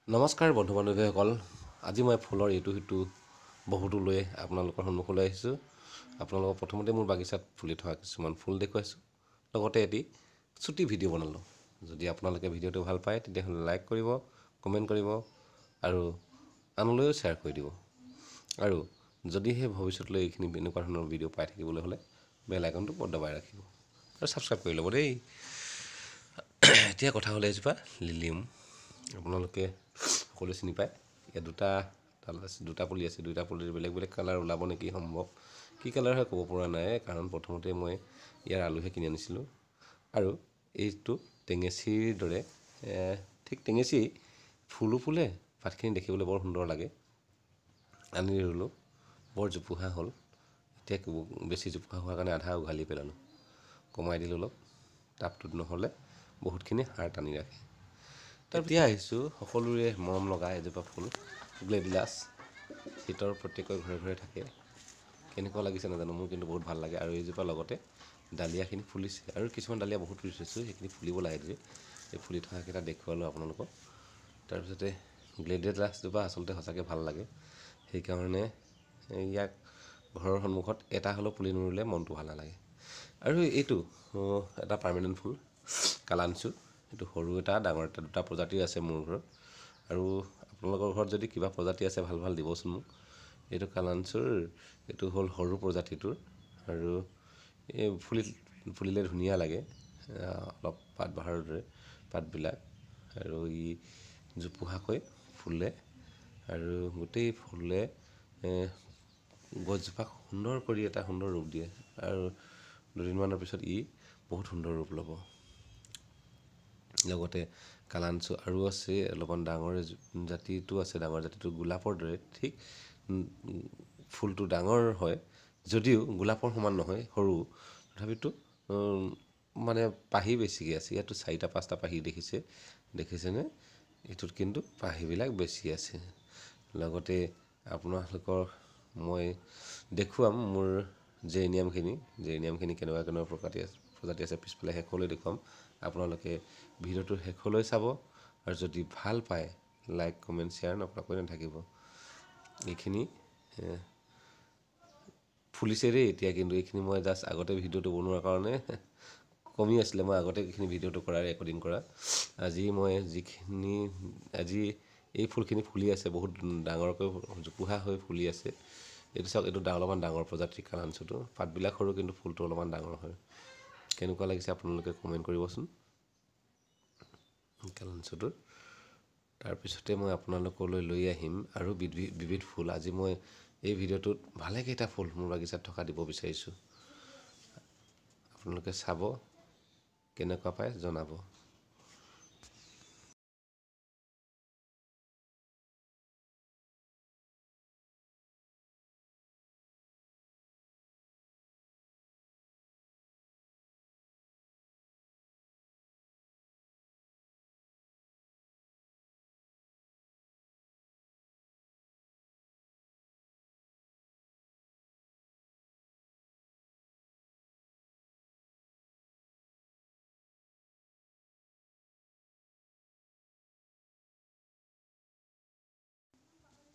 নমস্কাৰ বন্ধু বান্ধৱীসকল, আজি মই ফুলৰ ইটো সিটো বহুতো লৈ আপোনালোকৰ সন্মুখলৈ আহিছোঁ। আপোনালোকক প্ৰথমতে মোৰ বাগিচাত ফুলি থকা কিছুমান ফুল দেখুৱাইছোঁ, লগতে এটি চুটি ভিডিঅ' বনালোঁ। যদি আপোনালোকে ভিডিঅ'টো ভাল পায় তেতিয়াহ'লে লাইক কৰিব, কমেণ্ট কৰিব আৰু আনলৈও শ্বেয়াৰ কৰি দিব। আৰু যদিহে ভৱিষ্যতলৈ এইখিনি এনেকুৱা ধৰণৰ ভিডিঅ' পাই থাকিবলৈ হ'লে বেল আইকনটো দবাই ৰাখিব আৰু ছাবস্ক্ৰাইব কৰি ল'ব দেই। এতিয়া কথা হ'লে এজোপা লিলিয়াম, আপোনালোকে সকলোৱে চিনি পায়। ইয়াত দুটা ডাল আছে, দুটা পুলি আছে, দুটা পুলিৰ বেলেগ বেলেগ কালাৰ ওলাব নেকি সম্ভৱ, কি কালাৰ হয় ক'ব পৰা নাই, কাৰণ প্ৰথমতে মই ইয়াৰ আলুহে কিনি আনিছিলোঁ। আৰু এইটো টেঙেচিৰ দৰে, ঠিক টেঙেচি ফুলো ফুলে, পাতখিনি দেখিবলৈ বৰ সুন্দৰ লাগে। আনি ৰুলোঁ, বৰ জোপোহা হ'ল। এতিয়া বেছি জোপোহা হোৱাৰ কাৰণে আধা উঘালি পেলালোঁ, কমাই দিলোঁ অলপ টাবটোত, নহ'লে বহুতখিনি সাৰ টানি ৰাখে। এতিয়া আহিছোঁ সকলোৰে মৰম লগা এজোপা ফুল, গ্লেডিলাছ। শীতৰ প্ৰত্যেকৰ ঘৰে ঘৰে থাকে। কেনেকুৱা লাগিছে নাজানো, মোৰ কিন্তু বহুত ভাল লাগে। আৰু এইজোপা লগতে ডালিয়াখিনি ফুলিছে, আৰু কিছুমান ডালিয়া বহুত ৰুই থৈছোঁ, সেইখিনি ফুলিব লাগে ধৰি। এই ফুলি থকাকেইটা দেখুৱালোঁ আপোনালোকক। তাৰপিছতে গ্লেডিলাছজোপা আচলতে সঁচাকৈ ভাল লাগে, সেইকাৰণে ইয়াক ঘৰৰ সন্মুখত এটা হ'লেও পুলি নুৰুলে মনটো ভাল নালাগে। আৰু এইটো এটা পাৰ্মানেণ্ট ফুল, কালাঞ্চু। এইটো সৰু এটা, ডাঙৰ এটা, দুটা প্ৰজাতিৰ আছে মোৰ ঘৰত। আৰু আপোনালোকৰ ঘৰত যদি কিবা প্ৰজাতি আছে ভাল ভাল দিবচোন মোক। এইটো কালাঞ্চুৰ, এইটো হ'ল সৰু প্ৰজাতিটোৰ। আৰু এই ফুলিলে ধুনীয়া লাগে, অলপ পাত বাহাৰৰ দৰে পাতবিলাক। আৰু ই জোপোহাকৈ ফুলে, আৰু গোটেই ফুলে গছজোপাক সুন্দৰ কৰি এটা সুন্দৰ ৰূপ দিয়ে। আৰু দুদিনমানৰ পিছত ই বহুত সুন্দৰ ৰূপ ল'ব। লগতে কালাঞ্চু আৰু আছে, অলপমান ডাঙৰ জাতিটো আছে, ডাঙৰ জাতিটো গোলাপৰ দৰে ঠিক ফুলটো ডাঙৰ হয় যদিও গোলাপৰ সমান নহয়, সৰু তথাপিতো মানে পাহি বেছিকৈ আছে। ইয়াতো চাৰিটা পাঁচটা পাহি দেখিছে, দেখিছেনে? এইটোত কিন্তু পাহিবিলাক বেছি আছে। লগতে আপোনালোকৰ মই দেখুৱাম মোৰ জেৰেনিয়ামখিনি, জেৰেনিয়ামখিনি কেনেকুৱা কেনেকুৱা প্ৰজাতি আছে পিছফালে শেষলৈ দেখুৱাম। আপোনালোকে ভিডিঅ'টো শেষলৈ চাব, আৰু যদি ভাল পায় লাইক কমেণ্ট শ্বেয়াৰ নকৰাকৈ নাথাকিব। এইখিনি ফুলিছে দেই এতিয়া, কিন্তু এইখিনি মই জাষ্ট আগতে ভিডিঅ'টো বনোৱাৰ কাৰণে কমি আছিলে, মই আগতে এইখিনি ভিডিঅ'টো কৰা, ৰেকৰ্ডিং কৰা। আজি মই যিখিনি আজি এই ফুলখিনি ফুলি আছে, বহুত ডাঙৰকৈ জোপোহা হৈ ফুলি আছে। এইটো চাওক, এইটো অলপমান ডাঙৰ প্ৰজাতিৰ কালাঞ্চুটো, পাতবিলাক সৰু কিন্তু ফুলটো অলপমান ডাঙৰ হয়। কেনেকুৱা লাগিছে আপোনালোকে কমেণ্ট কৰিবচোন কালাঞ্চুটোৰ। তাৰপিছতে মই আপোনালোকলৈ লৈ আহিম আৰু বিবিধ ফুল। আজি মই এই ভিডিঅ'টোত ভালেকেইটা ফুল মোৰ বাগিচাত থকা দিব বিচাৰিছোঁ, আপোনালোকে চাব, কেনেকুৱা পায় জনাব।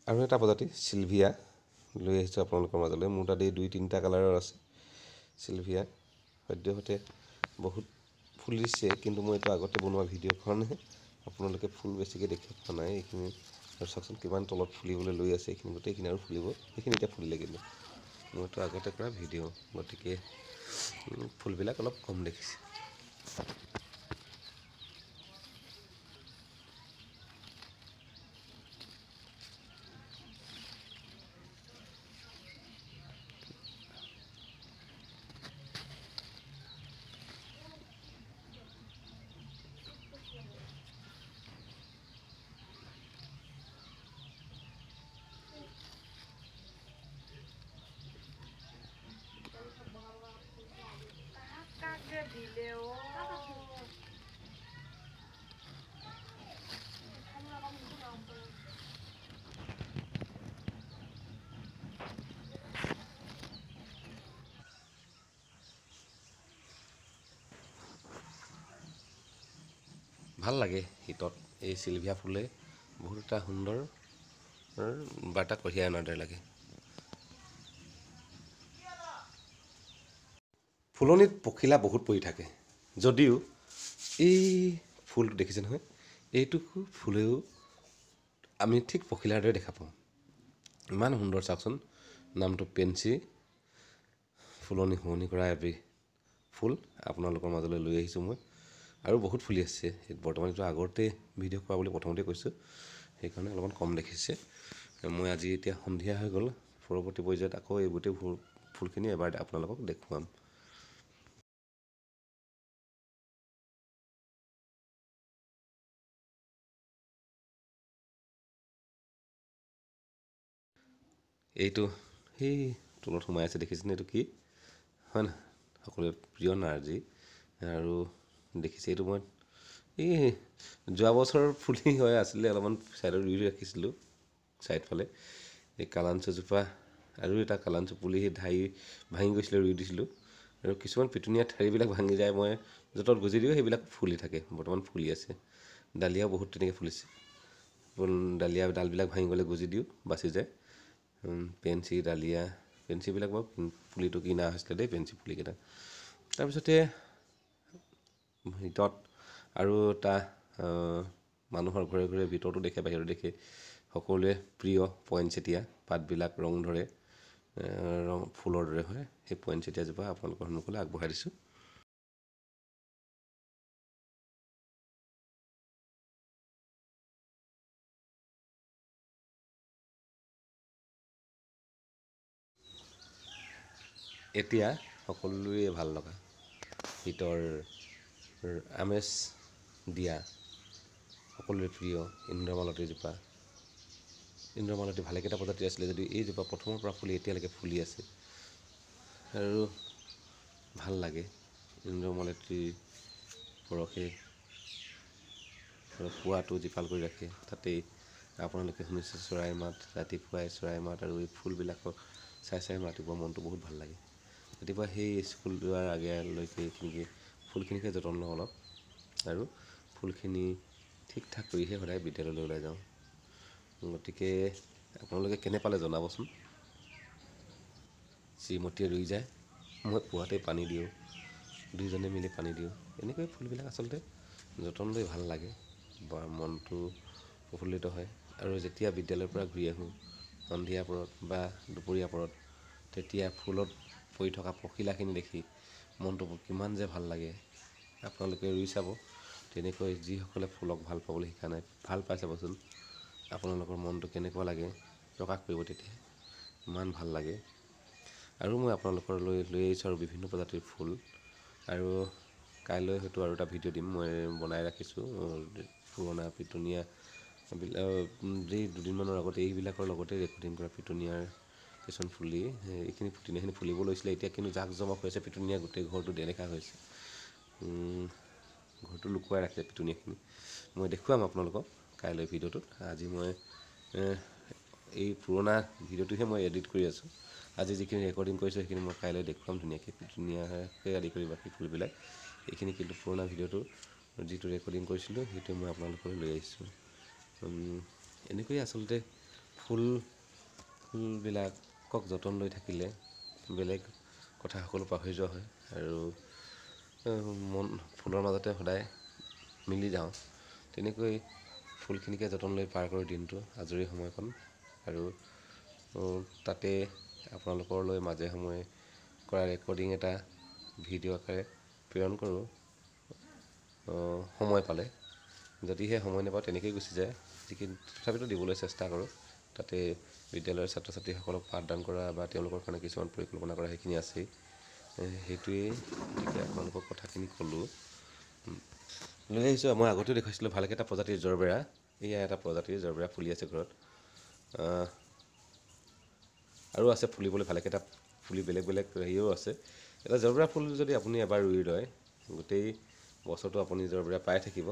আৰু এটা প্ৰজাতি চিলভিয়া লৈ আহিছোঁ আপোনালোকৰ মাজলৈ। মোৰ তাত এই দুই তিনিটা কালাৰৰ আছে চিলভিয়া, সদ্যহতে বহুত ফুলিছে, কিন্তু মই এইটো আগতে বনোৱা ভিডিঅ'ৰ কাৰণেহে আপোনালোকে ফুল বেছিকৈ দেখি পোৱা নাই। এইখিনি আৰু চাওকচোন কিমান তলত ফুলিবলৈ লৈ আছে, এইখিনি গোটেইখিনি আৰু ফুলিব, সেইখিনি এতিয়া ফুলিলে, কিন্তু মই এইটো আগতে কৰা ভিডিঅ', গতিকে ফুলবিলাক অলপ কম দেখিছে। ভাল লাগে শীতত এই চিলভিয়া ফুলে বহুত এটা সুন্দৰ বাৰ্তা কঢ়িয়াই অনাৰ দৰে লাগে। ফুলনিত পখিলা বহুত পৰি থাকে যদিও এই ফুলটো দেখিছে নহয়, এইটো ফুলেও আমি ঠিক পখিলাৰ দৰে দেখা পাওঁ। ইমান সুন্দৰ, চাওকচোন। নামটো পেঞ্চি। ফুলনি শুৱনি কৰা এবিধ ফুল আপোনালোকৰ মাজলৈ লৈ আহিছোঁ মই। আৰু বহুত ফুলি আছে বৰ্তমান। এইটো আগতে ভিডিঅ' কৰা বুলি প্ৰথমতে কৈছোঁ, সেইকাৰণে অলপমান কম দেখিছে। মই আজি এতিয়া সন্ধিয়া হৈ গ'ল, পৰৱৰ্তী পৰ্যায়ত আকৌ এই গোটেই ফুলখিনি এবাৰ আপোনালোকক দেখুৱাম। এইটো সেই তলত সোমাই আছে, দেখিছেনে? এইটো কি হয় নহয়? সকলোৰে প্ৰিয় নাৰ্জী। আৰু দেখিছে, এইটো মই এই যোৱা বছৰৰ ফুলি হৈ আছিলে, অলপমান ছাইডত ৰুই ৰাখিছিলোঁ ছাইডফালে। এই কালাঞ্চজোপা আৰু এটা কালাঞ্চ পুলি, সেই ঠাৰি ভাঙি গৈছিলে, ৰুই দিছিলোঁ। আৰু কিছুমান পিটুনীয়া ঠাৰিবিলাক ভাঙি যায়, মই য'ত গুজি দিওঁ সেইবিলাক ফুলি থাকে, বৰ্তমান ফুলি আছে। ডালিয়াও বহুত তেনেকৈ ফুলিছে। ডালিয়া ডালবিলাক ভাঙি গ'লে গুজি দিওঁ, বাচি যায়। পেঞ্চি, ডালিয়া, পেঞ্চিবিলাক বাৰু পুলিটো কিনা হৈছিলে দেই, পেঞ্চি পুলিকেইটা। তাৰপিছতে ভিতৰত আৰু এটা মানুহৰ ঘৰে ঘৰে ভিতৰতো দেখে, বাহিৰতো দেখে, সকলোৱে প্ৰিয় পইনচেতিয়া। পাতবিলাক ৰং ধৰে, ৰং ফুলৰ দৰে হয়। সেই পইনচেতিয়াজোপা আপোনালোকৰ সন্মুখলৈ আগবঢ়াই দিছোঁ। এতিয়া সকলোৱে ভাল লগা শীতৰ আমেজ দিয়া সকলোৰে প্ৰিয় ইন্দ্ৰমালতীজোপা। ইন্দ্ৰমালতী ভালেকেইটা প্ৰজাতিৰ আছিলে যদিও এইজোপা প্ৰথমৰ পৰা ফুলি এতিয়ালৈকে ফুলি আছে আৰু ভাল লাগে। ইন্দ্ৰমালতীৰ পৰশে পুৱাটো জীপাল কৰি ৰাখে। তাতেই আপোনালোকে শুনিছে চৰাইৰ মাত, ৰাতিপুৱাই চৰাইৰ মাত আৰু এই ফুলবিলাকক চাই চাই ৰাতিপুৱা মনটো বহুত ভাল লাগে। ৰাতিপুৱা সেই স্কুল যোৱাৰ আগেলৈকে এইখিনিকে ফুলখিনিকে যতন লওঁ অলপ, আৰু ফুলখিনি ঠিক ঠাক কৰিহে সদায় বিদ্যালয়লৈ ওলাই যাওঁ। গতিকে আপোনালোকে কেনে পালে জনাবচোন। শ্ৰীমতীয়ে ৰুই যায়, মই পুৱাতেই পানী দিওঁ, দুইজনে মিলি পানী দিওঁ। এনেকৈ ফুলবিলাক আচলতে যতন লৈ ভাল লাগে বা মনটো প্ৰফুল্লিত হয়। আৰু যেতিয়া বিদ্যালয়ৰ পৰা ঘূৰি আহোঁ সন্ধিয়া পৰত বা দুপৰীয়া পৰত, তেতিয়া ফুলত পৰি থকা পখিলাখিনি দেখি মনটো কিমান যে ভাল লাগে। আপোনালোকে ৰুই চাব তেনেকৈ। যিসকলে ফুলক ভাল পাবলৈ শিকা নাই, ভাল পাই চাবচোন, আপোনালোকৰ মনটো কেনেকুৱা লাগে প্ৰকাশ কৰিব তেতিয়া, ইমান ভাল লাগে। আৰু মই আপোনালোকৰ লৈ লৈ আহিছোঁ আৰু বিভিন্ন প্ৰজাতিৰ ফুল। আৰু কাইলৈ হয়তো আৰু এটা ভিডিঅ' দিম, মই বনাই ৰাখিছোঁ পুৰণা পিটুনীয়া যি দুদিনমানৰ আগতে এইবিলাকৰ লগতে ৰেকৰ্ডিং কৰা পিটুনিয়াৰ কিছুমান ফুলি, এইখিনি পিটুনিয়াখিনি ফুলিব লৈছিলে, এতিয়া কিন্তু জাক জমক হৈছে পিটুনিয়া, গোটেই ঘৰটো নেদেখা হৈছে। ঘৰটো লুকুৱাই ৰাখিছে পিটুনিয়াখিনি। মই দেখুৱাম আপোনালোকক কাইলৈ ভিডিঅ'টোত। আজি মই এই পুৰণা ভিডিঅ'টোহে মই এডিট কৰি আছোঁ। আজি যিখিনি ৰেকৰ্ডিং কৰিছোঁ সেইখিনি মই কাইলৈ দেখুৱাম ধুনীয়াকৈ, পিটুনিয়াকে আদি কৰি বাকী ফুলবিলাক। এইখিনি কিন্তু পুৰণা ভিডিঅ'টো যিটো ৰেকৰ্ডিং কৰিছিলোঁ সেইটো মই আপোনালোকলৈ লৈ আহিছোঁ। এনেকৈয়ে আচলতে ফুলবিলাকক যতন লৈ থাকিলে বেলেগ কথা সকলো পাহৰি যোৱা হয় আৰু মন ফুলৰ মাজতে সদায় মিলি যাওঁ। তেনেকৈ ফুলখিনিকে যতন লৈ পাৰ কৰোঁ দিনটো, আজৰি সময়কণ। আৰু তাতে আপোনালোকলৈ মাজে সময়ে কৰা ৰেকৰ্ডিং এটা ভিডিঅ' আকাৰে প্ৰেৰণ কৰোঁ সময় পালে। যদিহে সময় নাপাওঁ তেনেকৈয়ে গুচি যায়, যিখিনি তথাপিতো দিবলৈ চেষ্টা কৰোঁ। তাতে বিদ্যালয়ৰ ছাত্ৰ ছাত্ৰীসকলক পাঠদান কৰা বা তেওঁলোকৰ কাৰণে কিছুমান পৰিকল্পনা কৰা সেইখিনি আছেই, সেইটোৱেই। গতিকে আপোনালোকক কথাখিনি ক'লোঁ, লৈ আহিছোঁ। মই আগতেও দেখুৱাইছিলোঁ ভালেকেইটা প্ৰজাতিৰ জৰবেৰা। এয়া এটা প্ৰজাতিৰ জৰবেৰা ফুলি আছে ঘৰত, আৰু আছে ফুলিবলৈ ভালেকেইটা ফুলি, বেলেগ বেলেগ হেৰিও আছে। এটা জৰবেৰা ফুল যদি আপুনি এবাৰ ৰুই লয়, গোটেই বছৰটো আপুনি জৰবেৰা পাই থাকিব।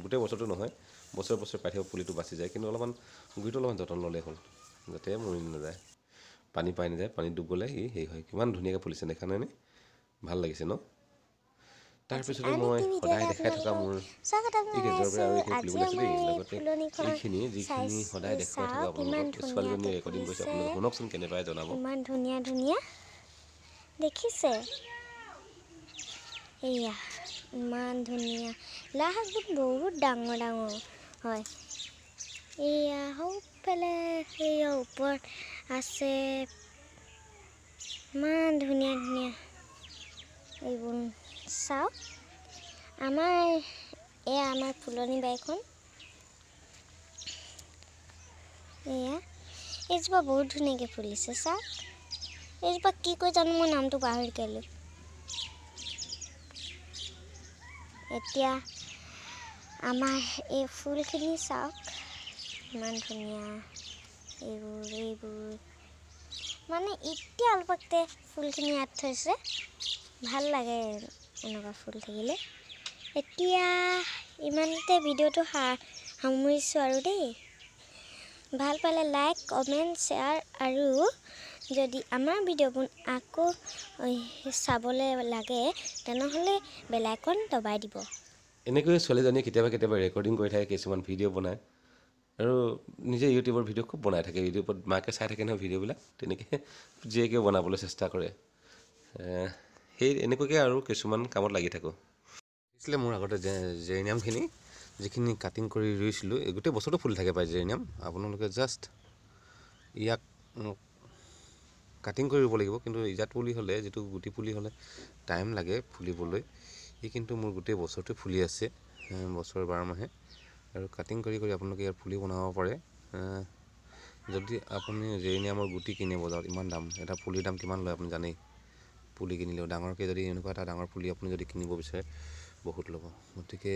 গোটেই বছৰটো নহয়, বছৰে বছৰে পাই থাকিব, পুলিটো বাচি যায়। কিন্তু অলপমান গুৰিটো অলপমান যতন ল'লেই হ'ল, যাতে মৰি নাযায়, পানী পাই নাযায়। পানীত ডুব গ'লে সি হেৰি হয়। কিমান ধুনীয়াকৈ ফুলিছে দেখা নাইনে? ভাল লাগিছে ন? তাৰপিছতে আন মই এটি সদায় ভিডিঅ'লৈ দেখাই থকা আপোনালোকক মোৰ স্বাগতম এই গেজৰ পৰা জনাইছোঁ। আৰু এইখিনি আজি ফুলি ওলাইছে আমাৰ দেই, এই লগতে ফুলনিখন এইখিনি চাই যিখিনি সদায় দেখুৱাই থাকোঁ চাওক, ইমান আপোনালোকক, ছোৱালীজনীয়ে ধুনীয়াকৈ ৰেকৰ্ডিং কৰিছে, ফুলিছে, আপোনালোকে শুনকচোন কেনে পায় জনাব। ইমান ধুনীয়া ধুনীয়া দেখিছে। এয়া ইমান ধুনীয়া লাই শাকবোৰ, বহুত ডাঙৰ ডাঙৰ হয়। এয়া সৌফালে, সেয়া ওপৰত আছে, ইমান ধুনীয়া ধুনীয়া এইবোৰ চাওক। আমাৰ এয়া আমাৰ ফুলনি বাৰীখন। এয়া এইজোপা বহুত ধুনীয়াকৈ ফুলিছে, চাওক। এইজোপা কি কয় জানো, মই নামটো পাহৰি গ'লোঁ। এতিয়া আমাৰ এই ফুলখিনি চাওক, ইমান ধুনীয়া এইবোৰ। এইবোৰ মানে এতিয়া অলপতে ফুলখিনি ইয়াত থৈছে, ভাল লাগে এনেকুৱা ফুল থাকিলে। এতিয়া ইমানতে ভিডিঅ'টো সামৰিছোঁ আৰু দেই। ভাল পালে লাইক, কমেণ্ট, শ্বেয়াৰ আৰু যদি আমাৰ ভিডিঅ'বোৰ আকৌ চাবলৈ লাগে তেনেহ'লে বেল আইকন দবাই দিব। এনেকৈয়ে ছোৱালীজনীয়ে কেতিয়াবা কেতিয়াবা ৰেকৰ্ডিং কৰি থাকে, কিছুমান ভিডিঅ' বনায় আৰু নিজে ইউটিউবৰ ভিডিঅ' খুব বনাই থাকে। ইউটিউবত মাকে চাই থাকে নহয় ভিডিঅ'বিলাক, তেনেকৈ জীয়েকেও বনাবলৈ চেষ্টা কৰে। সেই এনেকুৱাকৈ আৰু কিছুমান কামত লাগি থাকোঁ। দেখিছিলে মোৰ আগতে জেৰেনিয়ামখিনি যিখিনি কাটিং কৰি ৰুইছিলোঁ, এই গোটেই বছৰটো ফুলি থাকে প্ৰায় জেৰেনিয়াম। আপোনালোকে জাষ্ট ইয়াক কাটিং কৰি ৰুব লাগিব, কিন্তু ইজাত পুলি হ'লে, যিটো গুটি পুলি হ'লে টাইম লাগে ফুলিবলৈ। ই কিন্তু মোৰ গোটেই বছৰটো ফুলি আছে, বছৰ 12 মাহে। আৰু কাটিং কৰি কৰি আপোনালোকে ইয়াৰ পুলি বনাব পাৰে। যদি আপুনি জেৰেনিয়ামৰ গুটি কিনে, বজাৰত ইমান দাম, এটা পুলিৰ দাম কিমান লয় আপুনি জানেই। পুলি কিনিলেও ডাঙৰকৈ যদি এনেকুৱা এটা ডাঙৰ পুলি আপুনি যদি কিনিব বিচাৰে, বহুত ল'ব। গতিকে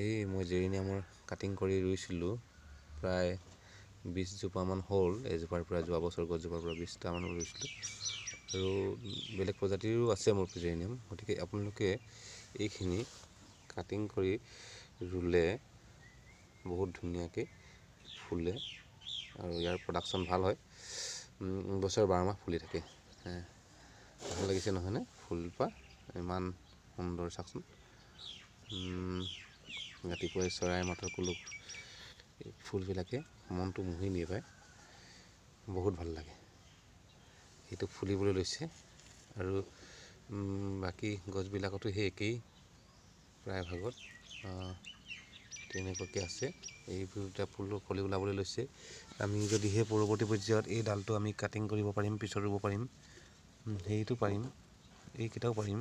এই মই জেৰেনিয়ামৰ কাটিং কৰি ৰুইছিলোঁ, প্ৰায় 20 জোপামান হ'ল এজোপাৰ পৰা। যোৱা বছৰ গছজোপাৰ পৰা 20টামান ৰুইছিলোঁ আৰু বেলেগ প্ৰজাতিৰো আছে মোৰ জেৰেনিয়াম। গতিকে আপোনালোকে এইখিনি কাটিং কৰি ৰুলে বহুত ধুনীয়াকৈ ফুলে আৰু ইয়াৰ প্ৰডাকশ্যন ভাল হয়, বছৰ 12 মাহ ফুলি থাকে। ভাল লাগিছে নহয়নে ফুলপাহ? ইমান সুন্দৰ, চাওকচোন। ৰাতিপুৱাই চৰাই মাতৰ কুলুক, এই ফুলবিলাকে মনটো মুহি নিয়ে পায়, বহুত ভাল লাগে। সেইটো ফুলিবলৈ লৈছে আৰু বাকী গছবিলাকতো সেই একেই, প্ৰায়ভাগত তেনেকুৱাকৈ আছে। এইবোৰ এতিয়া ফুলৰ কলি ওলাবলৈ লৈছে। আমি যদিহে পৰৱৰ্তী পৰ্যায়ত এই ডালটো আমি কাটিং কৰিব পাৰিম, পিছত ৰুব পাৰিম, সেইটো পাৰিম, এইকেইটাও পাৰিম।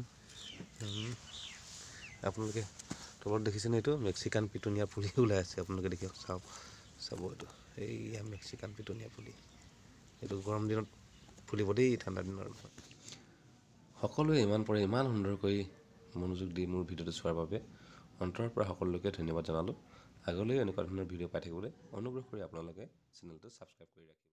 আপোনালোকে তলত দেখিছেনে? এইটো মেক্সিকান পিটুনিয়া পুলি ওলাই আছে, আপোনালোকে দেখি চাওক, চাব এইটো। এইয়া মেক্সিকান পিটুনিয়া পুলি, এইটো গৰম দিনত ফুলিব দেই, ঠাণ্ডা দিনত নহয়। সকলোৱে ইমান পৰে ইমান সুন্দৰকৈ মনোযোগ দি মোৰ ভিডিঅ'টো চোৱাৰ বাবে অন্তৰৰ পৰা সকলোকে ধন্যবাদ জনালোঁ। আগলৈও এনেকুৱা ধৰণৰ ভিডিঅ' পাই থাকিবলৈ অনুগ্ৰহ কৰি আপোনালোকে চেনেলটো ছাবস্ক্ৰাইব কৰি ৰাখিব।